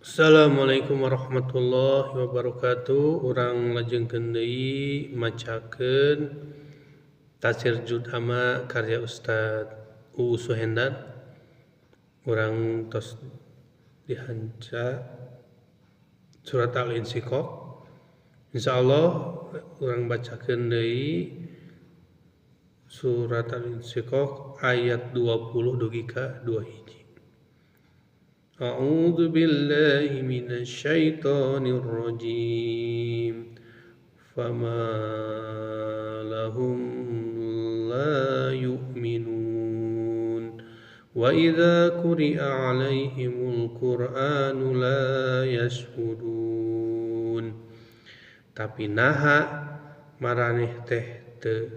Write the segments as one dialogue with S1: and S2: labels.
S1: Assalamualaikum warahmatullahi wabarakatuh. Urang lajengkeun deui macakeun Tafsir Juz Amma karya Ustaz Uu Suhendar. Urang tos dihanca surat Al-Insyiqaq. Insyaallah urang bacakeun deui surat Al-Insyiqaq ayat 20 dugi ka 2 hiji. A'udzu billahi minasyaitonir rajim. Fama lahum la yu'minun wa idza quri'a 'alaihimul qur'anu la yasjudun. Tapi naha maraneh teh teu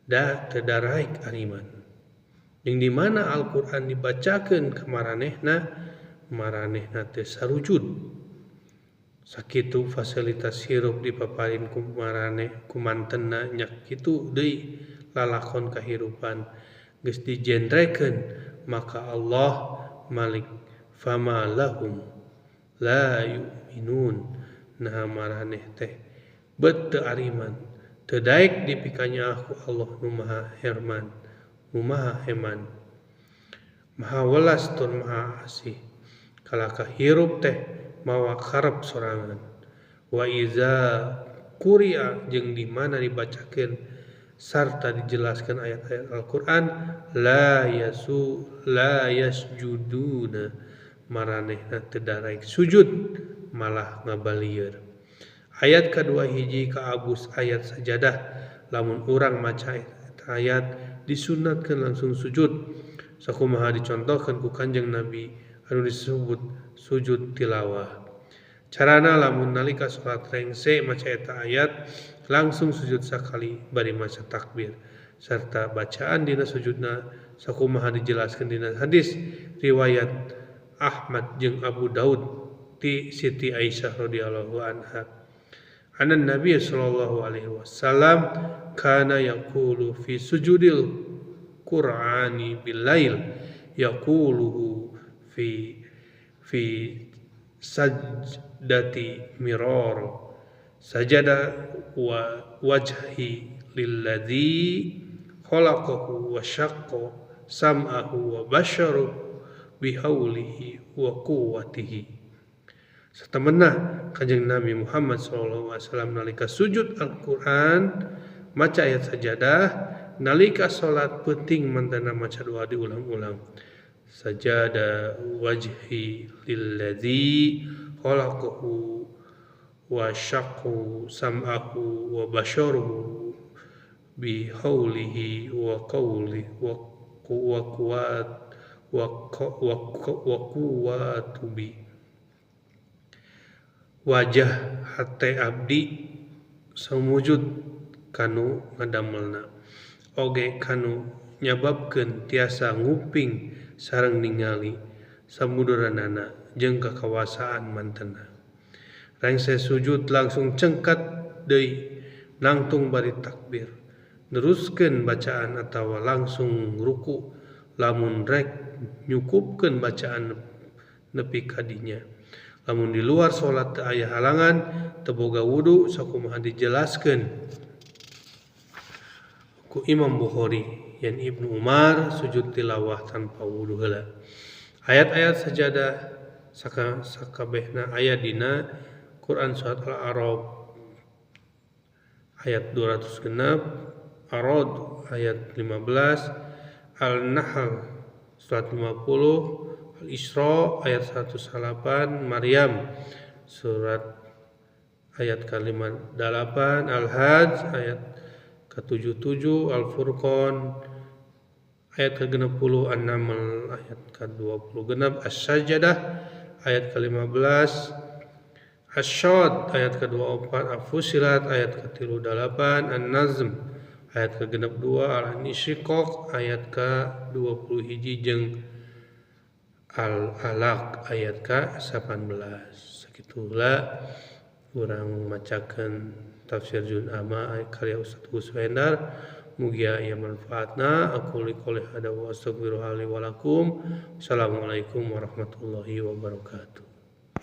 S1: da teu daraek ariman. Jeung di mana Al-Qur'an dibacakeun ka maranehna, maranehna teu sarujud. Sakitu fasilitas hirup dipaparin ku maraneh kumantenna nya kitu deui lalakon kahirupan geus dijendrekeun maka Allah malik fama lahum la yu'minun. Nah maraneh teh bet teu ariman, teu daek dipikanya aku Allah nu Maha Herman, nu Maha Heman, Maha Welas tur Maha Asih. Kalaka hirup teh mawa karep sorangan. Wa iza quri'a jeung di mana dibacakeun sarta dijelaskan ayat-ayat Al-Qur'an la yasu la yasjuduna, maranehna teu daraek sujud malah ngabalieur. Ayat kadua hiji kaabus ayat sajadah. Lamun urang maca ayat disunatkeun langsung sujud. Sakumaha dicontohkeun ku Kanjeng Nabi anu disebut sujud tilawah. Carana lamun nalika salat rengse maca eta ayat langsung sujud sakali bari maca takbir serta bacaan dina sujudna sakumaha dijelaskeun dina hadis riwayat Ahmad jeung Abu Daud ti Siti Aisyah radhiyallahu anha. Anan Nabi sallallahu alaihi wasallam kana yaqulu fi sujudil Qur'ani bil lail yaquluhu fi sajdati mirar sajada wa wajhi lilladzi khalaqahu wa syaqqa sam'ahu wa basharu bihaulihi wa quwwatihi. Satemenna Kanjeng Nabi Muhammad sallallahu alaihi wasallam nalika sujud Al-Qur'an maca ayat sajadah, nalika salat peuting mantena maca doa diulang-ulang. Sajada wajhi lilladzi khalaqahu wa syaqqu sam'ahu wa basharuhu bihaulihi wa qawli wa quwwat wa quwwatubi. Wajah hate abdi samujud kanu ngadamelna oge kanu nyababkeun tiasa nguping sareng ningali samuduranana jeung kakawasaan mantena. Rengse sujud langsung cengkat deui nangtung bari takbir neruskeun bacaan atawa langsung ruku lamun rek nyukupkeun bacaan nepi ka dinya. Lamun di luar salat teu aya halangan teu boga wudu sakumaha dijelaskeun ku Imam Bukhari yan Ibnu Umar sujud tilawah tanpa wudu heula. Ayat-ayat sajadah sakabehna aya dina Quran surat Al-A'raf ayat 206, Ar-Ra'd ayat 15, Al-Nahl surat 50, Al-Isra ayat 108, Maryam surat ayat ke-58, Al-Hajj ayat ke-77, Al-Furqan ayat ke-60, An-Naml ayat ke-26, As-Sajdah ayat ke-15, Asy-Syad ayat ke-24, Al-Fussilat ayat ke-38, An-Nazm ayat ke-62, Al-Insyiqaq ayat ke-20 jeung Al-Alaq ayat ke-18. Sakitulah urang macakeun tafsir Juz Amma karya Ustaz Uu Suhendar. Mugia aya manfaatna. Aku liqouli hada wa astaghfirullahi wa lakum. Assalamualaikum warahmatullahi wabarakatuh.